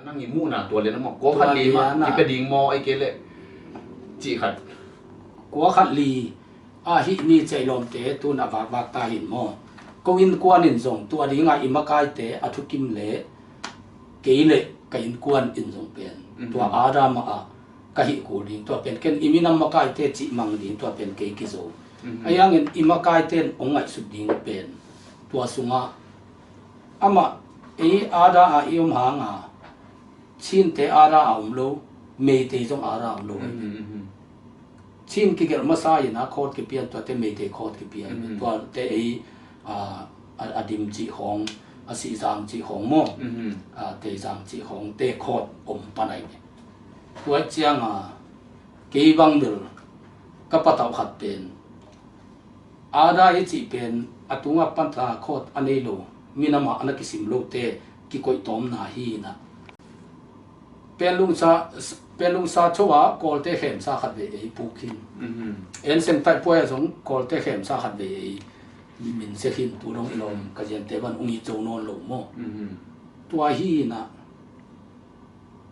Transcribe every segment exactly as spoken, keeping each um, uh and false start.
Nang i muhna tua lian a maw, kua khat li mah kipia ding maw, ei kei leh cih khat. Kua khat li a hih ni ciailawmte tun a vakvak ta hin maw. Ko innkuan in zong tua dinga i makaite a thukim leh kei leh ka innkuan in zong pen tua ada mah ah ka hih kul ding, tua pen ken i minam makaite cih mang ding, tua pen kei kizo. Ahi hangin i makaite in hong ngaihsut ding pen tua sungah amah ei ada ah i om hanga Chinte ada a om lo, Meitei zong ada a om lo. Chin kigelh masa in a khawt kipia, tuate Meitei khawt kipia. Tuate ei a, a, a dim cih khawng, a sihzang cih khawng maw, a teizang cih khawng te khawt om pan ahi. Tua cianga kei bang bel ka patauh khat pen ada i cih pen a tunga panta khawt a nei lo, minamah a na kisim lote kikoihtawmna hi inah. Penlungsa, Penlungsa cho ah Kawlte khemsa khat vei ei puk hin. En Sengtaih puai ah zong Kawlte khemsa khat vei ei min se hin, tu dong i lawm ka ziante van ung i co nawn lo maw. Tua hi inah.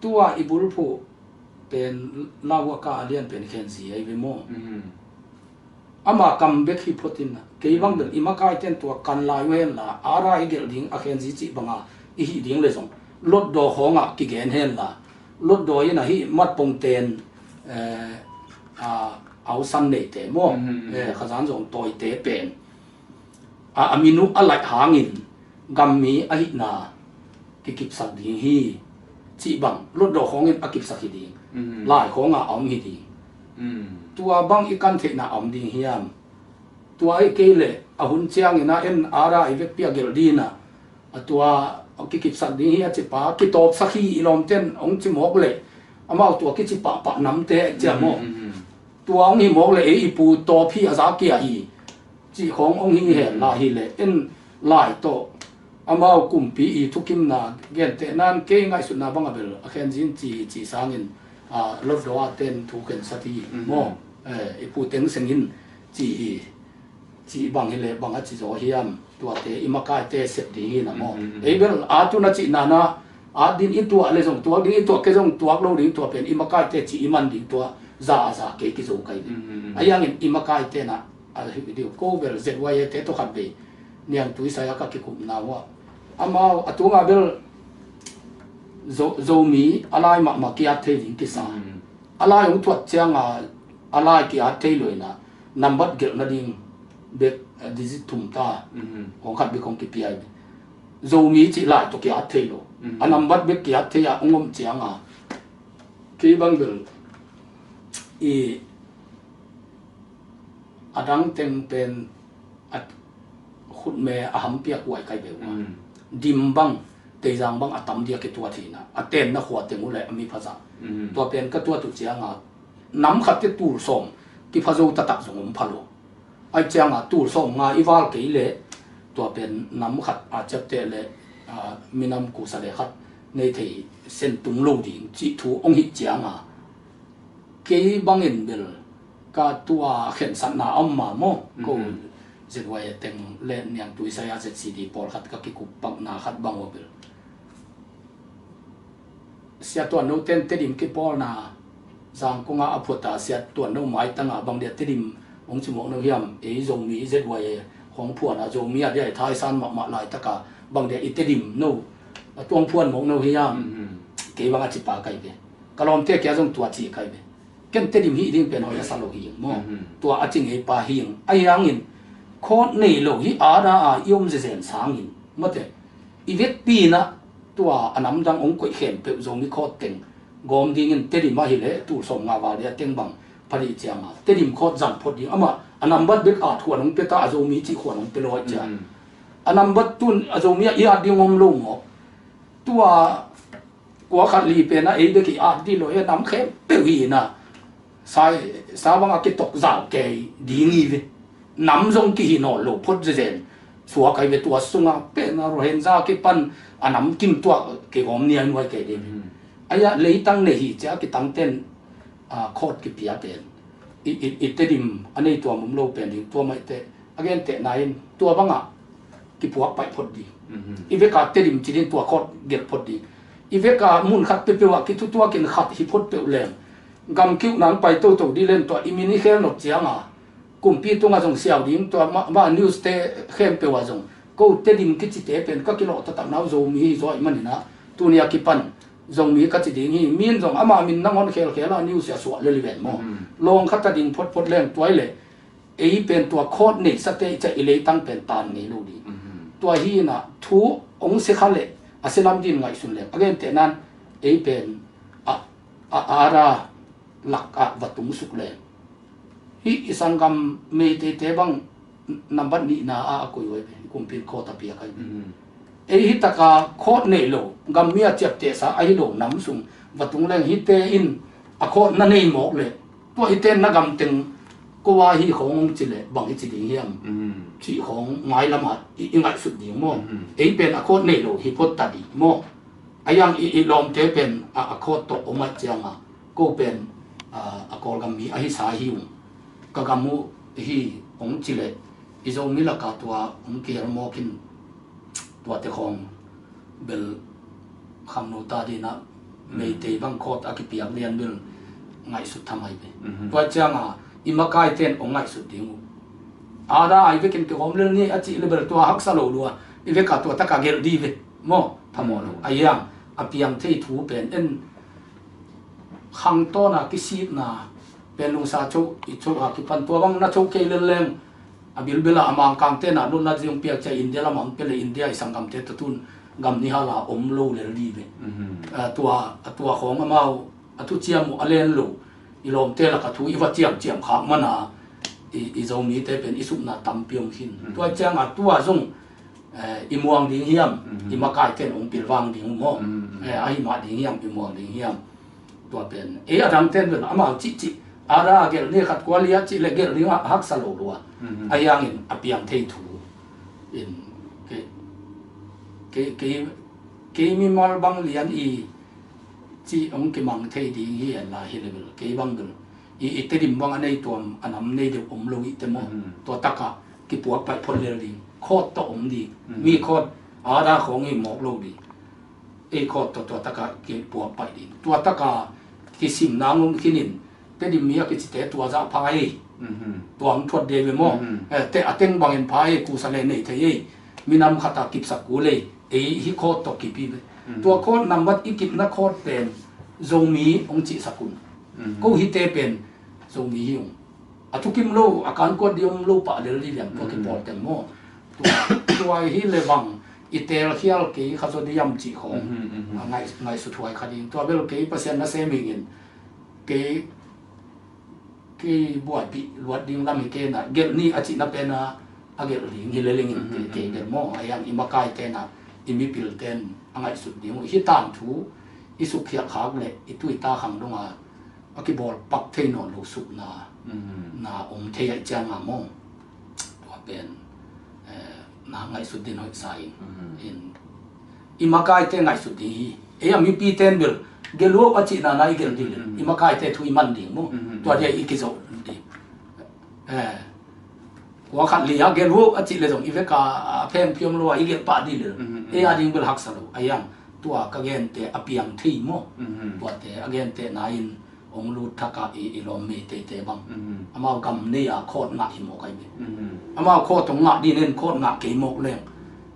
Tua i bulphuh pen lauaka a lian pen khenzi ahi ve maw. Ama kam bek hi photin kei bang bel i makaiten tua kan lai uh henla, ara i gelh ding a khenzi cih banga i hih ding le zong lotdaw khawngah kigen henla, lotdaw in a hih matpongten, eh, a, ausan neite maw, eh, khazan zong tawite pen a, a min uh a laih hangin gammi ahihna kikipsak ding hi cih bang lotdaw khawngin a kipsak hi ding. Lai khawnga a om hi ding. Tua bang i kan theihna a om ding hiam? Tua hi kei leh a hun ciangin a en ara i vekpi a gelh dinah a tua kikipsak ding hi a cipa kitawpsak hi i lawmten hong ci mawk leh amau tua kici pahpah namte a cia maw. Tua hong hi mawk leh ei i pu tawp hi a za kia hi cih khawng hong hi hen la hi leh en lai tawh amau kumpi i thukimna gentehnan kei ngaihsutna banga bel a khenzin ci hi cih sangin, a, lotdaw a ten thu khensat hi maw. Eh, i pu teng sengin ci hi. Cih bang hi leh bang a ci zaw hiam, tuate i makaite sep ding hi na maw. Ei bel a tun a cih nana at din i tuah le zong tuak ding, i tuah kei zong tuak lo ding, tua pen i makaite cih i man ding tua za a za kei kizo kai ding. Ahi hangin i makaite na a hi ding ko bel Z Y A te tawh khat vei niangtui sai a ka kikupna uh ah amau a tunga bel Zo, Zomi a lai mahmah kiat thei ding kisa. A lai hong thuat cianga a lai kiat thei lo inah nambat gelh nading bek, eh, digit thum ta. Hong khat bek hong kipia hi. Zomi cih lai tawh kiat thei lo. A nambat bek kiat thei a hong om cianga kei bang bel i a dang teng pen a khutme a hampiak huai kai beuh a. Dim bang, teizang bang a tam dia kituat hi na. A tenna khua teng uh le a mi phazah. Tua pen ka tuat uh cianga nam khat te tul sawm kipha zo taktak zong om pha lo. Ai cianga tul sawm nga i val kei le tua pen nam khat a ciapteh le, a, minam kusa le khat nei thei sen tung lo ding cih thu hong hih cianga kei bangin bel ka tua khensatna a om ma maw. Ko Z Y A teng le niangtui saya Z C D pawlkhat ka kikup pakna khat bang uh bel Sia Tuan No ten Tedim kipawlna Zangkong ah a phuata Sia Tuan No maitanga bang dia Tedim hong ci mawk no hiam, ei Zomi Z Y A hong phuana Zomi a dia i thaisan mahmah laitaka bang dia i Tedim no a tuang phuan mawk no hiam. Kei bang a cipa kai ve. Ka lawmte kia zong tua ci kai ve. Ken Tedim hih ding pen hoi a sa lo hi ing maw. Tua a ci ngei pa hi ing. Ahi hangin khawt nei lo hi ada a i om zezen sangin mate i vekpi inah tua a namdang hong koih khempeuh Zomi khawt teng gawm dingin Tedim ahileh tul sawm nga val dia teng bang phadih cianga Tedim khawt zan phot ding amah a nambat bek at khuan hong pia ta a Zomi cih khuan hong pia lo aih cia. A nambat tun a Zomi ah i at ding om lo maw. Tua kua khat li pen a ei bek i at dih lo e nam khempeuh hi na. Sai sa bang a kitok zau kei ding hi ve. Nam zong kihi nawn lo phot zezen suak ahi ve tua sunga pen a Rohingya kipan a nam kim tuak kei gawm nia nuai kei ding. Aia leitang nei hi cia kitang ten a khawt kipia pen i, i, i Tedim a nei tua mum lo pen ding tua maite a gentehna in tua bangah kipuak paih phot ding. I veka Tedim ci ding tua khawt gelh phot ding. I veka mun khat peuhpeuh ah kithutuakin khat hi phot peuh leng, gam kiuhna hong pai toto dih len tua i min i khel nop cianga kumpi tungah zong siau ding, tua mah, mah news te khempeuh ah zong ko Tedim kicite pen ka kilawh taktak nau Zomi hi zaw ih maninah tuni a kipan Zomi ka ci ding hi. Min zong ama min nangawn khelkhel a news a suah lel i ven maw? Lawng khat a ding photphot leng tuai leh ei pen tua khawt neisate i ciah i leitang pen tan ngei lo ding. Tua hi inah thu hong sia kha leh a sia lam din ngaihsun leng a gentehnan ei pen a, a ara lakah va tung suk leng hih i sanggam Meiteite bang nambat nihna ah a koi uh ahi ve, i kumpi in khawt a piak ahi ve. Ei hi taka khawt nei lo, gammi a ciaptehsa ahi lo nam sung va tung leng hihte in a khawt na nei mawk leh tua hihte in na gamteng ko a hi khawng hong ci leh bang i ci ding hiam? Cih khawng mailamah i, i ngaihsut ding maw? Ei pen a khawt nei lo hi phot ta dih maw? A yang i, i lawmte pen a, a khawt tawh om aih cianga ko pen a, a Kawlgam mi ahi sa hi ung. Ka gam uh hi hong ci leh i Zomi laka tua hong kihel mawk in tuate khawng bel khangno ta dinah Meitei bang khawt a kipiak lian bel ngaihsut tham ahi ve. Tua cianga i makaite in hong ngaihsut ding uh. Ada ai vekin kihawm lel ni a cih le bel tua haksa lo lua i veka tua taka gelh dih ve maw? Thamawh lo a yang a piang thei thu pen en khangtawna kisitna pen lungsa choh i choh a kipan tua bang na choh kei lel leng a bilbila a mangkang tena lutna zing piak cia India lamah hong pia le India i sanggamte tatun gam ni hala om lo lel dih ve. A tua, a tua khawng amau a thuciam uh a len lo i lawmte laka thu i va ciamciam khak mana i, i Zomite pen i supna tampi om khin. Tua cianga tua zong eh, i muang ding hiam, i makaite in hong pilvang ding uh maw? Eh, ahi mah ding hiam, i muang ding hiam? Tua pen ei a dangte in pen amau cihcih ada a gelh ni khat kua lia cih le gelh ding a haksa lo lua. A yangin a piang thei thu in kei, kei, kei, kei mimal bang lian i cih hong kimang thei ding hi en la hi le bel kei bang bel i, i Tedim bang a nei tuam a nam nei deuh om lo i te maw? Tua takah kipuak paih phot lel ding, khawt tawh om ding. Mi khawt ada khawng hi mawk lo ding. Ei khawt tawh tua takah kipuak paih ding. Tua takah kisim nang om khinin Tedim mi a kicite tua zah pha ei. Tua hong thuat dei ve maw? Eh, te a teng bangin pha ei kusa le nei thei ei. Minam khatah kipsak kul ei. Ei hi khawt tawh kip hi ve. Tua khawt nambat i kipna khawt pen Zomi hong cihsak un. Ko hite pen Zomi hi ung. A thukim lo, a kankuat di om lo pah lel di liam tua kipawl teng maw? Tua, tua hi le bang i telkhial kei kha zaw di yam cih khawng a ngaih, ngaihsut huai kha ding. Tua bel kei Pasian na sem ingin kei, kei buaipih luat ding lam hi kei na gelh ni a cihna pen a, a gelh ding hi le lengin kei, kei gelh maw? A yang i makaite na i mipil ten a ngaihsut ding uh. Hi tangthu i sukkhiat khak le i tuita khang donga a kibawl pak thei nawn lo sukna na om thei aih cianga maw? Tua pen eh, na ngaihsut din hoih sa in, in i makaite ngaihsut ding hi. Ei a mipi ten bel gelh uh a cihna na i gelh ding le i makaite thu i man ding maw? Tua dia i kizoh ding. Eh, kua khat li a gelh uh a cih le zong i veka a phengphiam lo a i gelh pah ding le ei a ding bel haksa lo a yang tua ka gente a piang thei maw? Tuate a gente na in hong lut thakah i, i lawm Meiteite bang amau gam nei a khawt ngah hi mawk ahi ve. Amau khawt hong ngah dih nen khawt ngah kei mawk leng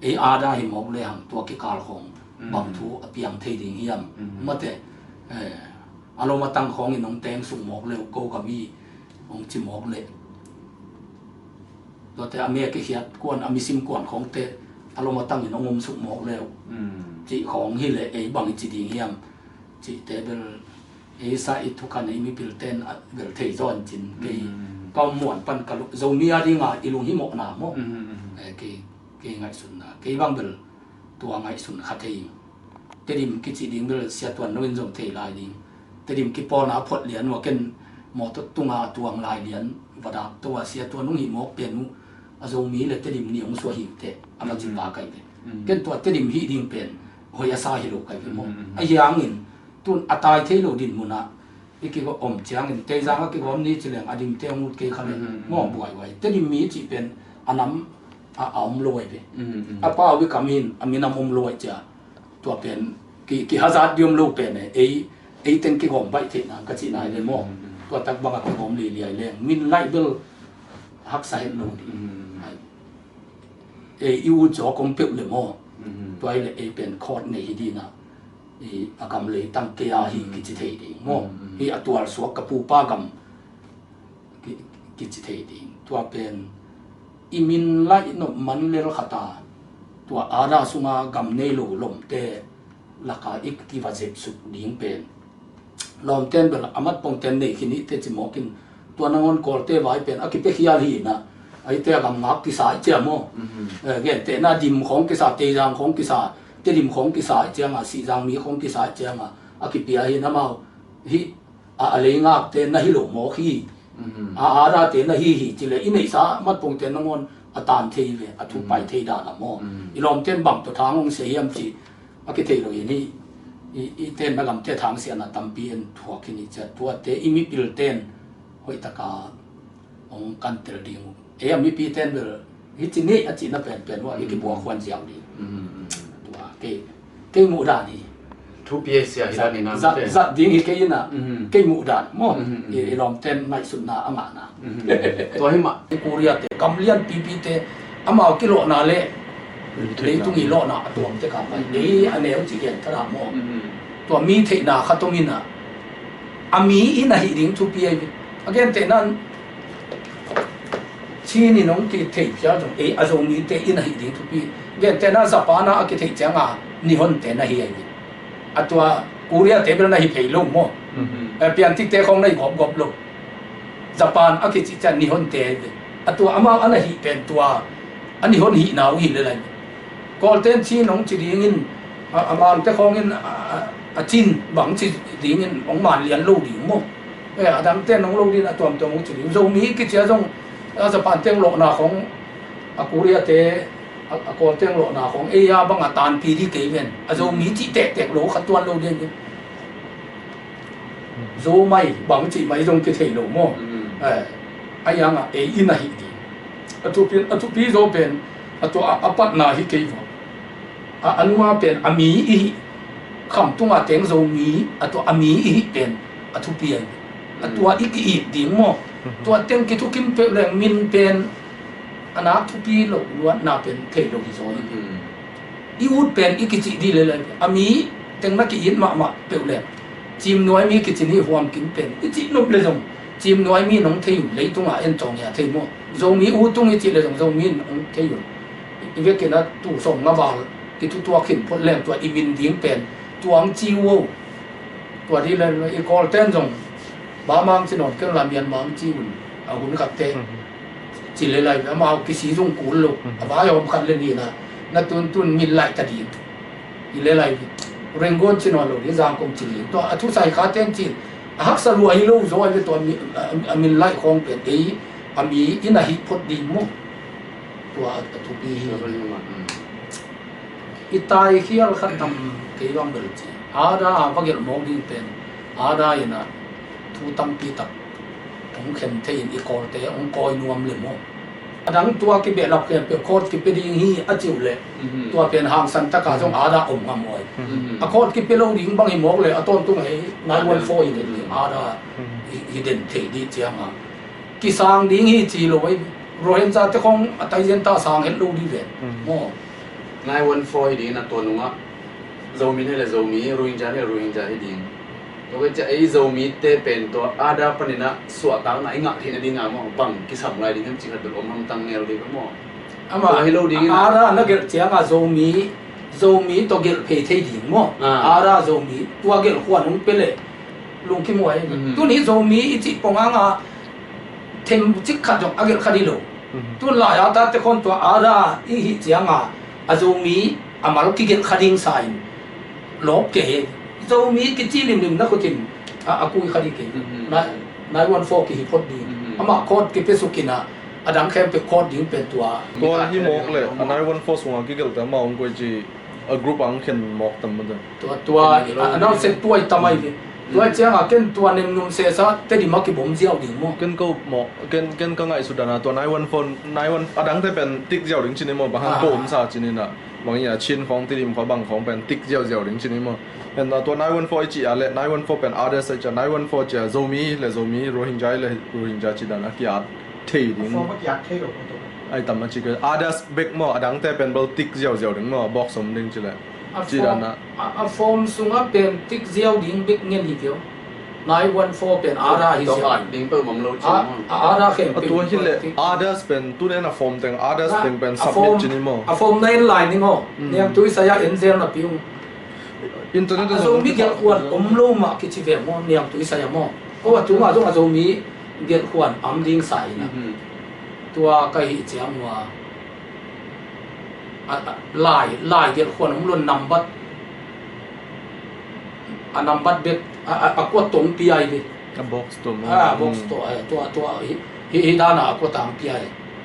ei ada hi mawk leng tua kikal khawng bang thu a piang thei ding hiam? Mate, eh, a lom a tang khawngin hong teng sung mawk leh ko gam hi hong ci mawk leh tuate a mek i khiat kuan a misim kuan khawngte a lom a tangin hong om suk mawk leh cih khawng hi leh ei bang i ci ding hiam? Cihte bel ei sa i thukhan ei mipil ten a bel thei zaw in cin kei ka om muan pan ka Zomi a dinga i lunghimawhna maw? Eh, kei, kei ngaihsutna kei bang bel tua ngaihsun kha thei. Tedim kici ding bel Sia Tuan lo in zong thei lai ding. Tedim kipawlna a phot lian uh a ken mawtaw tunga a tuang lai lian va dak to a Sia Tuan hong hih mawk pen uh a Zomi le Tedim ni hong suah hi uh teh a va ci pa kai ve. Ken tua Tedim hih ding pen hoih a sa hi lo kai ve maw? A hiangin tun a tai thei lo din munah i kigawm ciangin teizang a kigawm ni ci leng a dimte hong ut kei kha le maw buaihuai. Tedim mi cih pen a nam a, a om lo ai ve. A pau i kam in a minam om lo ai cia tua pen ki, kihazat diom lo pen e, ei, ei teng kigawm baih theih nang ka cih nai le maw. Mm, mm, mm. Tua tak bang a kigawm liliai leng min laih bel haksa het lo ding. Mm, mm, mm. Ai, ei i ut zawk om peuh le maw. Mm, mm. Tua i le ei pen court nei hi ding a, i a gam leitang kei a hi, mm, kici thei ding maw. Mm, mm. Hi a tual suak ka pupa gam ki, kici thei ding. Tua pen i min laih nop man lel khat a, tua ada sunga gam nei lo lawmte laka i kiva zep suk ding pen, lawmten bel a mat pongten nei khin hi teh ci mawk in, tua nangawn Kawlte vai pen a kipia khial hi na, a hite a gam ngak kisa i ciang maw. Mhm. Eh, gentehna Dim khawng kisa, Teizang khawng kisa, Tedim khawng kisa i ciang a, Sihzang mi khawng kisa i ciang a, a kipia hi na mau hi. A, a leingakte na hi lo mawk hi. Mhm. A, a adate na hi hi, ci le i neihsa matpongte nangawn a tan thei ve, a thu, mhm, pai thei dan a maw. Mhm. I lawmten bang tawh thang hong sia hiam ci a kithei lo in hi. I, i ten na gamte thang siana tampi en thuak hi ni cia, tuate i mipilten hoihtaka hong kantel ding uh. Ei a mipi ten bel hi ci ni a cihna penpen uh a, mm, i kibuak huan ziau ding. Mm, mm, mm. Tua kei, kei muh dan hi. Thupi a sia hi dan hi na zat, mite. Zat ding hi kei ina, mm, kei muh dan maw. Mm, mm, mm. I, i lawmten ngaihsutna a ngahna. Mm. Tua hi mah. I Korea te, kam lian pipi te, amau kilawhna le, mm, leitung i lawhna a tuam te ka pai. Mm. Ei a neu ci gen ka ra maw. Mm. Tua mi theihna khat om ina, a mi ina hi ding thupi a hi. A gentehna Chin in hong kithei phial zong, ei, a Zomite in ahih ding thupi. Gentehna Japan ah a kithei cianga Nihon te na hi ahi. A tua Korea te bel na hi phei lo maw. Mhm. Eh, piantik te khawng na hi gawpgawp lo. Japan a kici ciang Nihon te ahi. A tua amau a na hih pen tua a Nihon hihna uh hi le lai. Kawlten Chin hong ci dingin, a, a Mangte khawngin, a, a, a Chin bang ci dingin hong man lian lo ding maw. Eh, a dangte nong lo din a tuamtuam hong ci ding. Zomi kicia zong, a Japan teng lawhna khawng, a Korea te, a, a Kawl teng lawhna khawng, ei a bang a tanpi di kei ven. A Zomi cih tektek lo khat tuan lo din. Zo mai, bang cih mai zong kithei lo maw. Mm. Eh, a iang a ei in ahih ding. A thupi, a thupi zaw pen, a tua a, a patna hi kei vaw. A, a nunga pen a mi i hih, khamtunga teng Zomi, a tua a mi i hih pen a thupi ahi. A tua i ki-it ding maw. Tua teng kithukim peuh leng min pen a nak thupi lo luatna pen thei lo hi zaw hi. I ut pen i kicih dih lelai a mi teng na ki-it mahmah peuh leng. Cimnuai mi kici ni huam kim pen i cih nop le zong Cimnuai mi nong thei un, leitungah en tawng hia thei maw. Zomi u tung i cih le zong Zomi in hong thei un. I vekin a tu sawm nga val kithutuak khin phot leng tua i min ding pen tuang ci uh o. Tua di le i Kawlten zong Bamang ci nawn keng la Myanmar ci un a hun khatte. Ci le lai amau kisi zung kul lo. A vai hawm khat le nina na tuntun min lai ta ding. I le lai Rangoon ci nawn lo ding, Zangkong ci ding. Tua a thusai kha ten cin a haksa lua hi lo zaw le tua mi, a, a min lai khawng pen ei a mi in a hih phot ding mu. Tua a thupi hi. I tai khial khat tam kei bang bel ci. Ada a va gelh mawk ding pen ada in a thu tampi tak hong khen thei in i Kawlte hong kawi nuam le maw. A dang tua kibehlap khempeuh court kipia ding hi a ci uh leh tua pen hangsan taka zong ada om ngam uh hi. A court kipia lo ding bang hi mawk leh a tawntung hi nine one four hi den le ada hi, hi den thei dih ciang a kisang ding hi ci lo hi. Rohingya te khong a taizian ta sang het lo dih ven maw. Nine one four hi ding in a tua nungah Zomi hi le Zomi, Rohingya hi le Rohingya hi ding. Tua ka cia ei Zomite pen tua ada panin a suahtakna i ngah theihna ding a maw bang kisam lai ding hiam cih khat bel om hamtang ngel ding ka maw. Ama tua hi lo ding in a ada na gelh ciang a Zomi, Zomi tua gelh phei thei ding maw. Ada Zomi tua gelh khuan hong pia leh lungkim uh ahi. Tuni Zomi i cih pong ang a them cik khat zong a gelh kha dih lo. Tun lai a tate khon tua ada i hih ciang a a Zomi a mal kigelh kha ding sa in lawp kei hi. Zomi kici limlim na khutin a, a kui kha ding kei. Nine one four kihi phot ding. Amah court kipia suk in a, a dang khempeuh court ding pen tua. Tua hi mawk leh a nine one four sungah kigelhte amah hong koi ci a group ah hong khen mawk tam maw. Tua, tua a nau sek tua i tam ahi ve. Tua ciang a ken tua nemnum sesa Tedim a kibom ziau ding maw. Ken ko maw, ken, ken ka ngaihsut dan a tua nine one four, nine one a dangte pen tik ziau ding ci ni maw, bang hang ko om sa ci ni na. Bang i a Chin khawng, Tedim khawng, bang khawng pen tik ziauziau ding ci ni maw. Pen a tua nine one four i cih a le, nine one four pen others i cih a, nine one four cih a Zomi le Zomi, Rohingya le Rohingya cih dan a kiat thei ding. Form a kiat thei lo ko tua. Ai tam a cih kei others bek maw, a dangte pen bel tik ziauziau ding maw, box om ding ci le. A cih form, dan a. A, a form sungah pen tik ziau ding bek ngen hi kei uh. Nine one four pen ara hi ziau. Tua ding peuh bang lo ci maw. A, ara khempeuh. A tua hi le others pen, tu nen a form teng, others teng pen submit ci ni maw. A form na en lai ning aw. Mm. Niangtui sai a en zel napi ung. Internet a Zomi gelhkhuan om lo mah kici ve maw, niangtui sai a maw. Ko a tungah zong a Zomi gelhkhuan om ding sa hi na. Mhm. Tua ka hih ciang ua. A, a, lai, lai gelhkhuan om lo nambat. A nambat bek, a, a, a kua tong piai ve. A box tawh maw. A, box tawh, eh, tua, tua, hi, hi, hi dana a kua tang piai.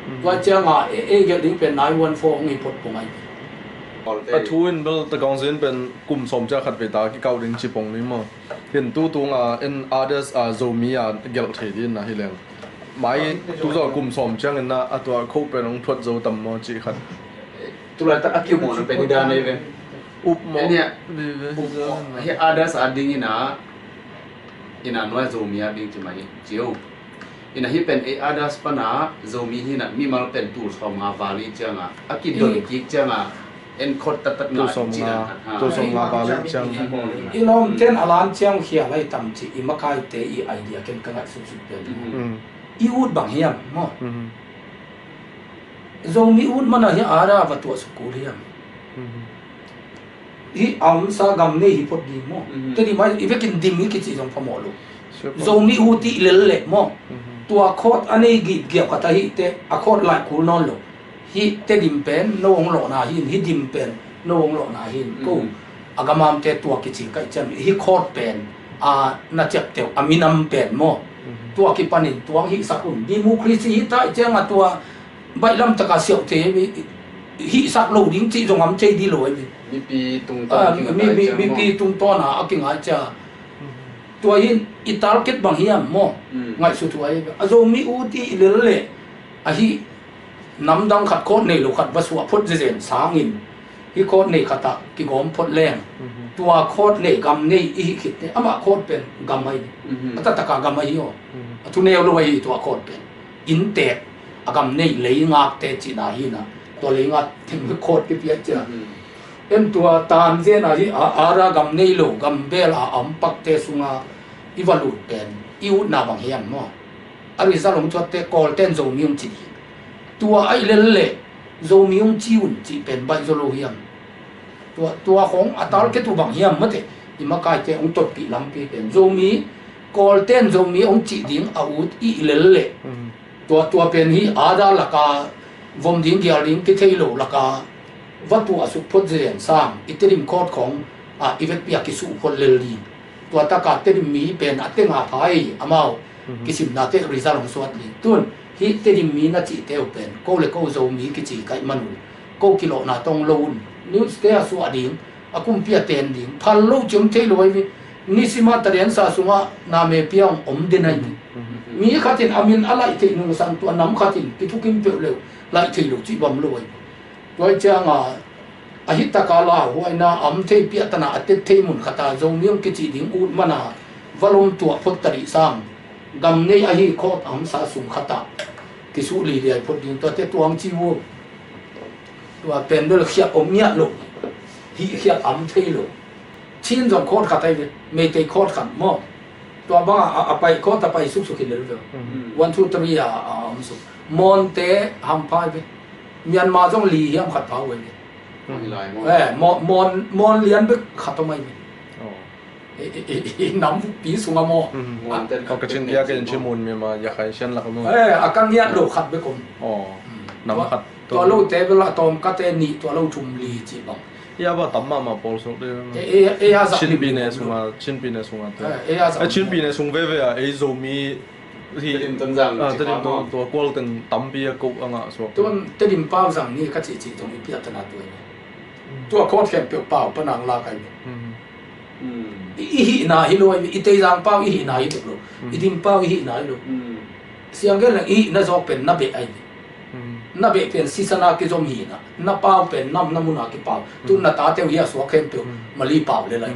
Mm. Tua cianga, e, e, gelh ding pen nine one four hong hi phot pong ai. A thu in bel ta kong zin pen kum sawm cia khat vei ta kikau ding ci pong ni maw. Hin tu tunga en others a Zomi a gelh thei ding na hi leng. Mai tu zaw kum sawm ciangin na a tua kho pen hong thuat zo tam maw ci khat. Tulai tak a kiu maw na pen hi dan ei ve. Up maw. Enia, up maw. Hi others a ding ina, ina nuai Zomi a ding ci mai hi, ci uh. Ina hi pen ei others pana Zomi hi na mimal pen tul sawm nga val i cianga, a kidon kik cianga, en khot tattat nga ci na. Tul sawm nga val i ciang. I lawm ten a lan ciang khia lai tam ci, i makaite i idea ken ka ngat suksuk pen. Mm. I ut bang hiam, maw? Mm. Zomi ut mana hi ara va tuah sukul hiam. Mm. Hi a omsa gam nei hi phot ding maw. Mhm. Tedim ah i vekin dim i kici zong phamawh lo. Zomi ut i lel leh maw. Mhm. Tua khawt a nei gipgiap khat ahih teh a khawt laih kul nawn lo. Hi Tedim pen no hong lawhna hin, hi dim pen no hong lawhna hin. Ko a gamamte tua kici kaih cian hi khawt pen a na ciapteuh a minam pen maw. Mhm. Tua kipanin tuang hihsak hun democracy hi ta i cianga tua baihlam taka siauhte hihsak lo ding cih zong am cei di lo ahi. Mipi tungtawn a kingai ciang maw? Mipi tungtawn a a kingai ciang. Tua hin i target bang hiam maw? Ngaihsut uh ahi. A Zomi ut i lel leh ahi namdang khat khawt nei lo khat va suah phot zezen sangin hi khawt nei khatah kigawm phot leng. Tua khawt nei gam nei i hih khit teh amah khawt pen gam ahi. A tataka gam ahi aw. A thu neu lo ahi tua khawt pen. Inntek a gam nei leingakte cihna hi na, tua leingak teng khawt kipia cia. Em tua tanzena hi a ara gam nei lo gam bel a ampakte sunga i va lut pen i utna bang hiam maw? A result hong thuatte Kawlten Zomi hong ci ding. Tua a i lel leh Zomi hong ci un cih pen baih zaw lo hiam? Tua, tua khong a target uh bang hiam mate, i makaite hong totpih lampi pen Zomi, Kawlten Zomi hong cih ding a ut i lel leh. Tua, tua pen hi ada laka vom ding gial ding kithei lo laka va tuah suk phot zen sang i Tedim khawt khong a i vekpi a kisuh phot lel ding. Tua taka Tedim mi pen a tenga phai amau kisimna te result hong suat ding. Tun hi Tedim mi na cihte uh pen ko le ko Zomi kici kaih man un ko kilawhna tong lo un. News te a suah ding, a kumpi a ten ding phal lo ciom thei lo ahi. Nisima tariansa sungah name piang om den ahi. Mi khatin a min a laih theih nungsang tua nam khatin kithukim peuh leuh laih thei lo cih bam lo ahi. Tua cianga a hittaka lauhuaina a om thei piahtana a tet thei mun khata Zomi hong kici ding ut mana va lom tuah phot tadih sang gam nei ahi khawt a omsa sung khata kisuh liliai phot ding tuate tuang ci uh. Tua pen bel khiat om ngiat lo. Hih khiat a om thei lo. Chin zong khawt khat ahi ve. Meitei khawt khat maw. Tua banga a, a pai khawt a pai suksuk hi lel ve. One, two, three a, a om suk. Monte hampha ahi ve. Myanmar zong li hiam khat pha uh ahi ve. Mon lian bek khat om ahi ve. I, i, i, i nam pi sunga maw. Kachin bia ken chimun mi ma ya khai sian lak maw. A ka ngiat lo khat bek om. Nam khat. Tua lo te bel a tawm kate nih tua lo thum li ci bang. Ia ba tam mahmah pawl suak de. Chinpi ne sunga, Chinpi ne sunga te. Chinpi ne sung veve a ei Zomi hi. Tedim tua kual teng tampi a ko a ngah suak. Tuan Tedim pau zang ni ka cih cih tong i piahtana tua. Tua khawt khempeuh pau panang la kai. I, i hihna hi lo, i Teizang pau i hihna hi lo. I Dim pau i hihna hi lo. Siang gen leng i hihna zawk pen na beh ahi. Na beh pen sisan a kizom hi na, na pau pen nam na mun a kipau. Tu na tate uh hi a suak khempeuh Mali pau le lai.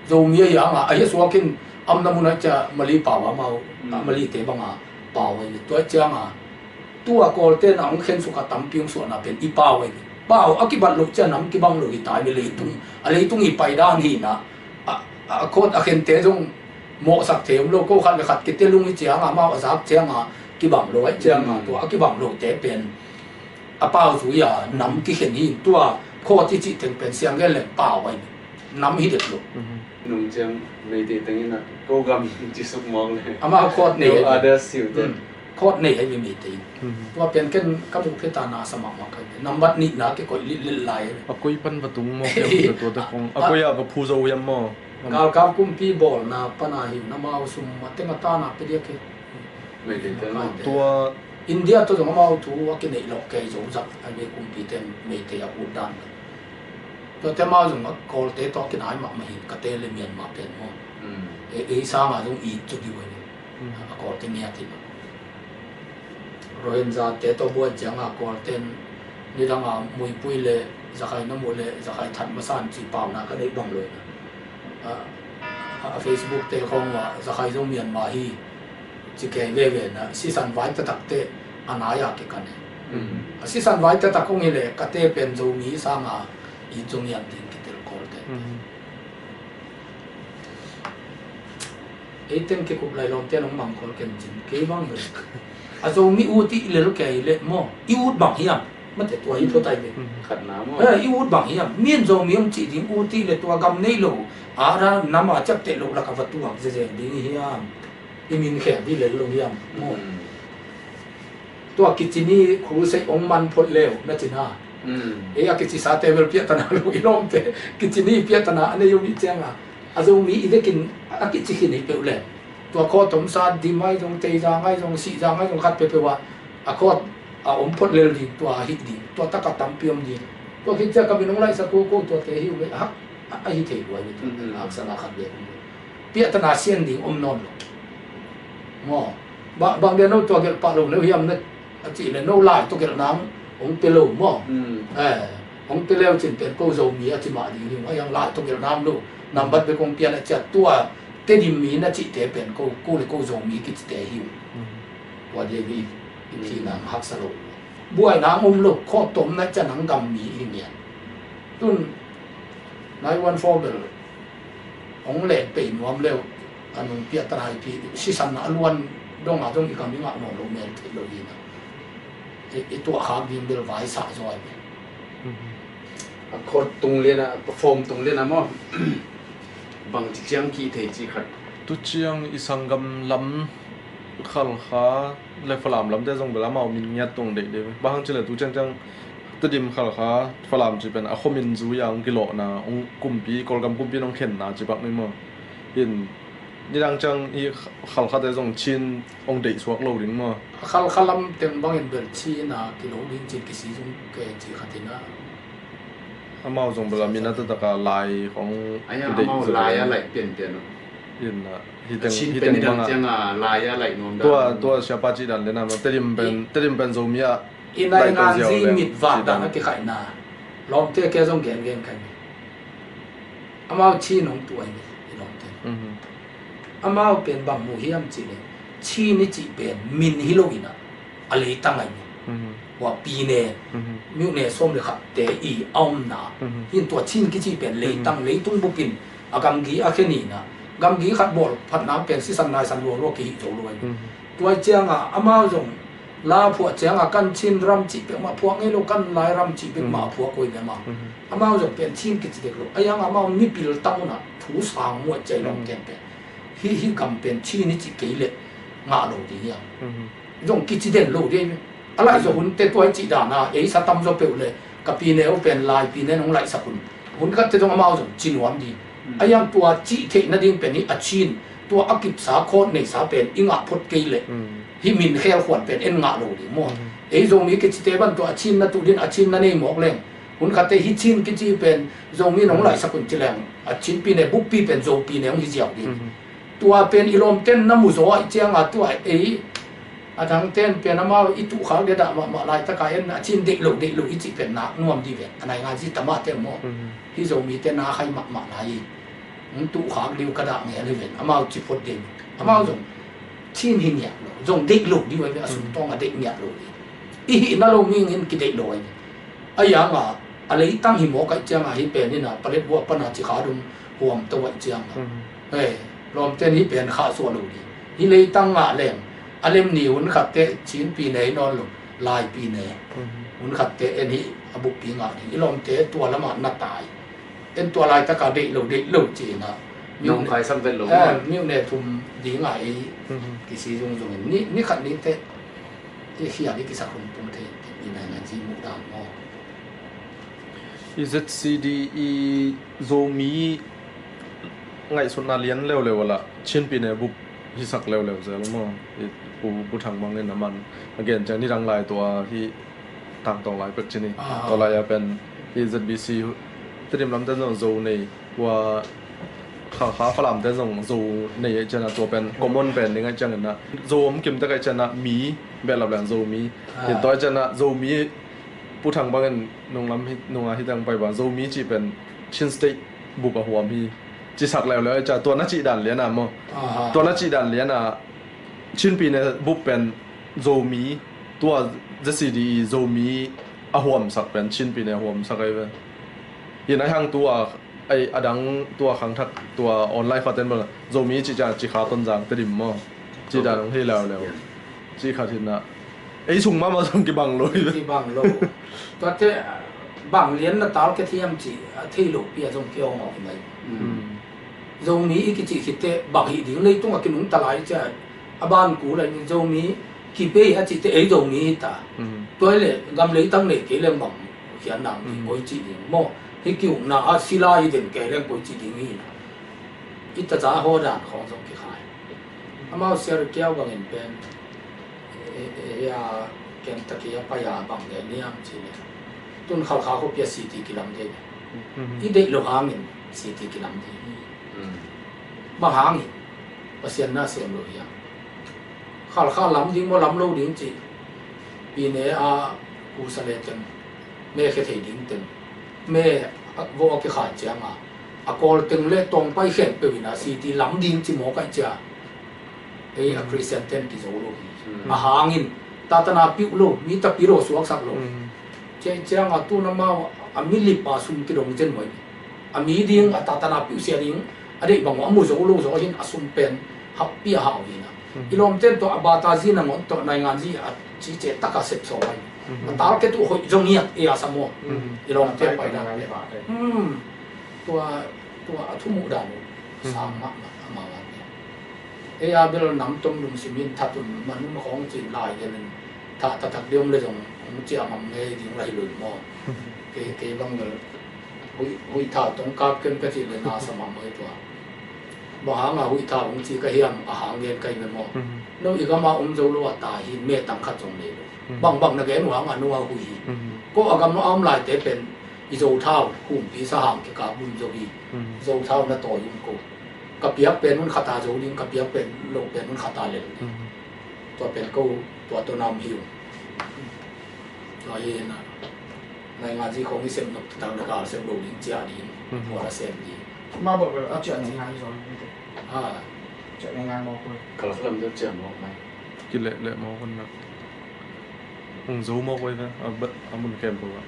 Zomi a hi hang a, a hi a suak in am na mun a cia Mali pau a mau, a Mali te bang a pau a hi. Tua ciang a, tu a Kawlte na hong khen suk a tampi hong suahna pen i pau a hi. Pau a kibat loh cia nam kibang lo hi ta hi leitung. A leitung i pai dan hi na, a, a khawt a khente zong mawhsak thei om lo, ko khat le khat kitelung hi ciang a, mau a zak ciang a, kibang lo a hi ciang a, tua a kibang lo te pen a pau zui a nam kikhen hi. Tua khawt i cih teng pen siang gen leng pau a hi. Nam hi det lo. Nung ciang Meitei tengin a ko gam ci suk mawng le. Ama khawt nei. No others siu te. Khawt nei a hi mi Meitei. Tua pen ken ka muh phet a na sa mahmah ka hi. Nambat nihna ke koih lilh lilh lai. A koi pan va tung maw, kem tua te khong. A koi a va phu zo hiam maw? Galkap kumpi bawlna pan a hi na, amau sum a teng a tana pe diak hi. Meitei te. Tua India tawh zong amau thu a kineih lawh kei zo zak a hi mi kumpi ten Meitei a ut dan. Tuate amau zong a Kawlte tawh kinai mahmah hi, Kate le Myanmar pen maw. E, ei sanga zong it cu diu a hi. A Kawlte ngiat hi. Rohingya te tawh buai ciang a Kawlte in nidang a muipui le zakhai na muh le zakhai that masa in cih pauna ka neih bang lo hi na. A, a, a Facebook te khawng ah zakhai zong Myanmar hi ci kei veve na, sisan vai taktak te a nai a kikan hi. A sisan vai taktak khawng hi le Kate pen Zomi sanga it zong hiam ding kitel Kawlte. Ei teng kikup lai lawmte nong mang khol ken cin kei bang bel. A Zomi ut i lel kei le maw, i ut bang hiam? Mate tua hi thutai ve. Khatna maw? Eh, i ut bang hiam? Min Zomi om cih ding ut i le tua gam nei lo. A ra nam a ciapteh lo lak a va tuak zezen ding hiam? I min khen dih lel lo hiam? Maw? Tua kici ni crusade ong man phot leu na cina. Ei a kici sa te bel piahtana lo i lawmte. Kici ni piahtana a nei om i cianga. A Zomi i vekin a kici khin hi peuh le. Tua khawt om sa dim ai zong, tei za ngai zong, sih za ngai zong khat peuhpeuh a. A khawt a om phot lel ding, tua a hih ding. Tua taka tampi om ding. Tua khit ciang ka min ong laihsak ko ko tua te hi uh ve. A, a hi thei luai ve tua. Haksa na khat ve. Piahtana sian ding om nawn lo. Maw. Bang, bang dia no tua gelh pah lo neu hiam na a cih le no lai tawh gelh nang hong pe lo maw. Eh, hong pe leu cin pen ko Zomi a ci mah ding hi. A hiang lai tawh gelh nang lo. Nambat bek hong pian a ciat tua Tedim mi na cihte pen ko, ko le ko Zomi kicite hi. Tua dia i, i phi nang haksa lo. Buai nang om lo, khawt tom na cian nang gam mi i ngian. Tun nine one four bel hong leh pei nuam leu, a nung piahtana i phi sisan a luan dong a dong i kam i ngah nawn lo mel thei lo hi na. I, i tuah khak ding bel vai sa zaw ai ve. A khawt tung lian a, a form tung lian a maw. Bang ci ciang kih thei ci khat. Tu ciang i sanggam lam Khalkha le Falam lamte zong bel amau min ngiat tong deih deih. Bang hang ci le tu ciang ciang Tedim Khalkha Falam ci pen a khuamin zui a hong kilawhna hong kumpi, Kawlgam kumpi in hong khenna ci bak ni maw. In nidang ciang i Khalkhate zong Chin hong deih suak lo ding maw. Khalkha lam teng bangin bel Chin a kilo ding cin kisi zong ke ci khatin a. Amau zong bel a min a taktak a lai hong deih zong. Amau lai a laih pianpian uh. In a, hi teng, Chin hi pen teng nidang bang a. Ciang a lai a laih nuam dan. Tua, tua siapa cih dan le na, Tedim pen, Tedim pen Zomi a I nai ngan zi mit vak dan a kikhaihna. Lawmte ke zong gen gen kai mi. Amau Chin hong tuai mi i lawmte. Amau pen bang mu hiam cih le Chin i cih pen min hi lo in a, a leitang ai mi. Hua pine, myone sawm le khatte i a omna. Hin tua Chin kici pen leitang, leitung bupin a gamgi a khe ni na. Gamgi khat bawl phatna pen sisan laisan luang lua kihi zo lo ai mi. Tua cianga amau zong la phuah cianga kan Chin ram cih pek mah phuah ngei lo, kan Lai ram cih pek mah phuah koi ve mah. Amau zong pen Chin kici dek lo. A yang amau mipil tang unah thu sang muat ciai lawm ken pen. Hi, hi gam pen Chin i cih kei leh ngah lo ding hiam. Zong kici den lo ding. A laih zong hun te tua i cih dana ei sa tam zaw peuh le ka pine uh pen Lai pine nong laihsak hun. Hun khat te zong amau zong ci nuam ding. A yang tua cih theih nading pen hi a Chin tua a kipsa khawt neisa pen i ngah phot kei leh. Hih min khel khuan pen en ngah lo ding maw. Ei Zomi kicite ban tua a Chin na tuh din a Chin na nei mawk leng. Hun khatte hih Chin kici pen Zomi nong laihsak hun ci leng a Chin pine bukpi pen Zopi ne hong hi ziau ding. Tua pen i lawmten na mu zaw a i cianga tua ei A dang ten pen amau i tuh khak dia dah mahmah laitaka en a cin deih lo, deih lo i cih pen nak nuam di ve. A nai nga zi tamah te maw. Hi Zomite na khai mahmah lai. Hong tuh khak diu ka dah ngel hi ven. Amau ci phot ding. Amau zong cin hi ngiat lo. Zong deih lo diu ai ve a sum tawng a deih ngiat lo ding. I hih na lo ming in kideih lo ai ve. A yang a, a leitang hi mawk ai ciang a hi pen in a palet buah pan a ci kha dum huam to ai ciang a. Hei, lawmte ni pen kha suah lo ding. Hi leitang ngah leng. A lem ni hun khat te cin pi nei nawn lo. Lai pi nei. Hun khat te en hi a buk pi ngah ding. I lawmte tua lamah na tai. En tua laitaka deih lo, deih lo cina. Nong khai sam vet lo maw. Miu ne thum dinga ei kisi zungzung in. Ni, ni khat ni te i khial i kisak hun tung thei. I nai ngan zi muh dan maw. I Z C D i Zomi ngaihsutna lian leuleu a lah Chinpi ne bup hisak leuleu zel maw. I Pu, Pu Thang bangin a man a gen ciang ni dang lai tua hi. Tangtawng lai pek cini. Tua lai a pen i Z B C Tedim lamte zong Zo nei, ua Kha, Kha Falamte zong Zo nei ai ciana tua pen common pen ding ai ciangin a Zo om kimtek ai ciana mi behlap leng Zomi. Hi tua ai ciana Zomi Pu Thang bangin nunglam hi, nunga hi tang pai bang Zomi ci pen Chin State bup a huam hi. Cisak leuleu ai cia tua na cih dan liana maw. Tua na cih dan liana Chinpi ne bup pen Zomi, tua Z C D i Zomi a huamsak pen Chinpi ne a huamsak ai ve. Hi nai hang tua ai a dang tua khangthak tua online khaten bang Zomi ci cia ci kha Tonzang Tedim maw. Ci dan hong hei leuleu. Ci khat hi na. Ei sung mahmah zong kibang lo hi ve. Kibang lo. Tuate bang lian na tal ke thiam ci a thei lo pi a zong kihong awk hi mai. Zomi i kici khitte bang hi ding leitung a kinungta lai cia a ban ku lai ni Zomi kipei a cite ei Zomi hi ta. Tua le gam leitang nei kei leng bang khian nang hi koi ci ding maw. Hi kiukna a sila i den kei leng koi ci ding hi na. I ta ca haw dan khawng zong kikhai. Amau siar kiau bangin pen e, e, e, a ken taki a pai a bang le niam ci le. Tun Khalkha khuapi a city kilam dei. I deih lo hangin city kilam dei. Bang hangin Pasian na sem lo hiam. Khalkha lam ding maw lam lo ding ci. Pi ne a kusa le teng me khe thei ding teng me a vo a kikhai cianga a kawl teng le tawngpai khempeuh in a city lam ding ci maw kai cia. Ei a Christian ten kizo lo hi. A hangin tatana piuh lo mi tapi lo suaksak lo. Ciai cianga tuna mau a mi lipa sum kidong zen mai. A mi ding a tatana piuh sia ding a deih bang a mu zo lo zo hin a sum pen happi a hau hi na. I lawmten tawh a bata zi nangawn tawh naingan zi a cice taka sep saw ai. A tal ke tu hoih zong hiat e a samo. I lawmte pai na. Tua, tua a thumuh dan sang mahmah a mau an. E a bel nam tom lungsimin thatun manun khawng cin lai gelin tha tatak diom le zong hong ciamam ngei ding lai lui maw. Kei, kei bang bel Huih, huih thau tong kap ken ka cih le na sa mahmah hi tua. Bang hanga huih thau hong ci ka hiam a hang gen ka hi ve maw. No i gama om zo lo a ta hi me tang khat zong nei lo. Bang bang na gen uh hanga no a huih hi. Ko a gam no a om lai te pen i zo thau humpi sa hang kikap bun zo hi. Zo thau na tawi um ko. Ka piak pen un khata zo ding, ka piak pen lo pen un khata lel ding. Tua pen ko tua to nam hi uh. Tua hi na. Naingan zi khong i sem nok tak na kal sem lo ding cia ding. Tua la sem ding. Ma bawh bawh a cia ngai ngai zo. Ha. Cia ngai ngai mawk koi. Kal khalam deuh cia mawk mai. Kileh leh mawk hun na. Hong zo mawk koi ve. A bat a mun khempeuh a.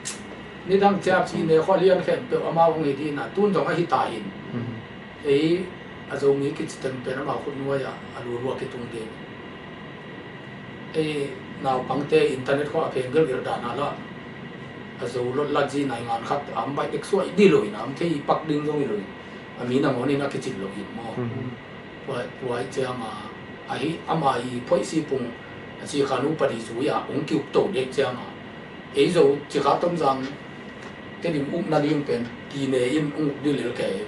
Nidang cia pi ne khua lian khempeuh amau hong hi ding na tun zong a hi ta in. Ei a Zomi kici teng pen amau khut nuai ah a lulua kitung ding. Ei naupangte internet khua a pheng gelgel dan a lah a Zo lot lat zi naingan khat a om baih dek suai di lo in a om thei i pak ding zong i lo in a mi nangawn in a kicin lo in maw. Tua, tua i ciang a ahi ama i phoih si pung a ci kha nu padi zui a ong kiuk to dek ciang a ei Zo ci kha tom zang Tedim ukna ding pen kine in uk ding lel kei.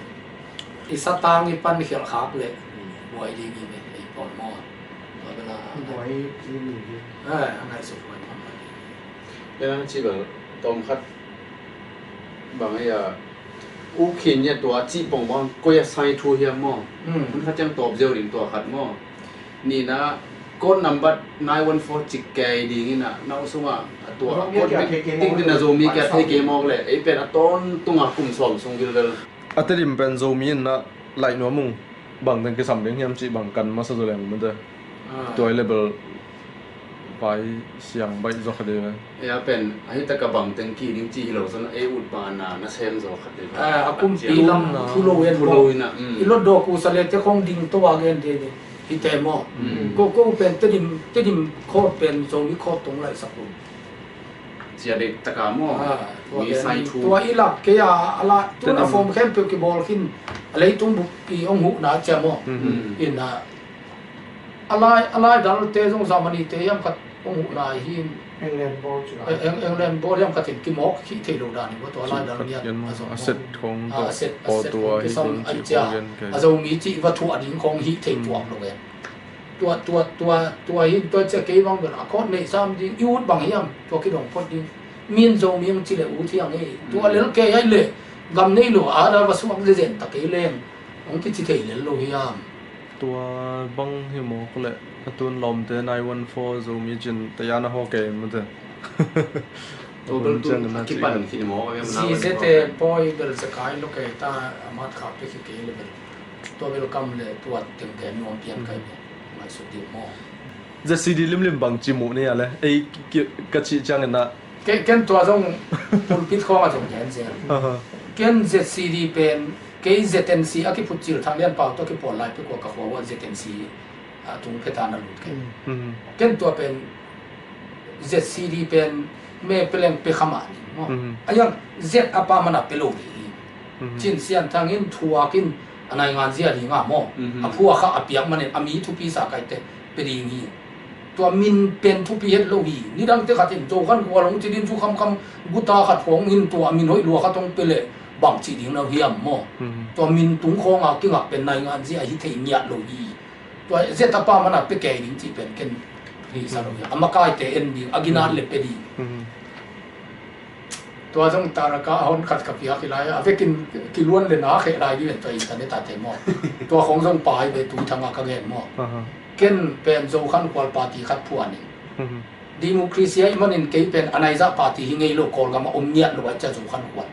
I satang i pan khialh khak le buai ding i pen ei pawl maw. Tua bela buai i mi hi. A ngaihsut buai maw. Pen ang ci bel tawm khat bang ei a u khin nia tua ci pong bang koi a sai thu hiam maw. Hun khat ciang tawp zeu ding tua khat maw. Nina Code number nine one four cik kei ding in a, na u sungah a tua code bik ding din a Zomi kia thei kei mawk le, ei pen a tawntunga kum sawm sung vilvel. A Tedim pen Zomi in a laih nuam ung, bang teng kisam ding hiam cih bang kan masa zaw leng mate. Ah. Tua i level vai siang baih zaw kha ding. Ei a pen a hi taka bang teng ki ding cih hi lo, zon ei ut bang a na na sem zaw kha ding. Ah, a kumpi lam thu lo en maw. I lot dawk u sa le te khong ding to a gen de de. Hi te maw. Mm. Ko, ko pen Tedim, Tedim khawt pen Zomi khawt tong laih sak u. Cia dek taka maw. Ah, tua i lak kei a, a la, tun a form khempeuh kibawl khin, a leitung buk i hong huhna cia maw. Mm. In a, a lai, a lai dalte zong Germany te hiam khat hong huhna hi. England bawl ci. Eh, Eng-, England bawl hiam khat in kimawk hi thei lo dan hi maw, tua a lai dal niat a zong a set khong, a set, a set khong kisam ai cia. A Zomi ci va thuah ding khong hi thei tuak lo em. Tua, tua, tua, tua hi, tua cia kei bang bel a khawt neih sam ding, i ut bang hiam, tua kidong phot ding. Min Zomi ang ci le ut hiang ei. Tua lel kei ai le, gam nei lo, a da va suak zezen ta kei leng. Hong kici thei lel lo hiam. Tua bang hi mawk le, a tun lawmte nine one four Zomi cin, taya na haw kei mate. Tua bel tun a kipan khin mawk a, zizete pawi bel zekai lo kei ta, a mat kha pe khi kei le bel. Tua welcome le tua tengte nuam pian kai ve. Ngaihsut ding maw. Z C D limlim bang ci muh ni a le. Ei ki, ka cih ciangin a. Ke, ken tua zong pulpit khawng a zong gen zel. Aha. Ken Z C D pen, kei Z N C a kiphut cil Thang Lian Pau tua kipawl lai pek ua ka khua ua Z N C a tung phe ta na lut kei. Mm. Ken tua pen Z C D pen me peleng pe kha mah ni maw. Mm. A yang Z a pa mana pe lo ding hi. Mm. Cin Sian Thang in thuak in a nai ngan zia ding a maw. Mm. A phuak kha a piak manin a mi thupi sa kaite pe ding hi. Tua min pen thupi het lo hi. Nidangte khat in Zo Khan Khual hong ci din cu khamkham guta khat hong in tua a min hoih lua khat hong pe le bang ci ding lo hiam maw. Mm. Tua min tung khawng a kingak pen nai ngan zia hi thei ngiat lo hi. Tua Z a pa mana pe kei ding cih pen ken hi sa lo hi. A makaite en ding, a ginat le pe ding. Tua zong taraka a hon khat ka piak hi lai, a vekin kiluan le na kheh lai ding tua internet a te maw. Tua khong zong pai ve Tui Thang a ka gen maw. Aha. Ken pen Zo Khan Khual party khat phuan in. Democracy a i manin kei pen a naizah party hi ngei lo, Kawlgam a om ngiat lo a cia Zo Khan Khual.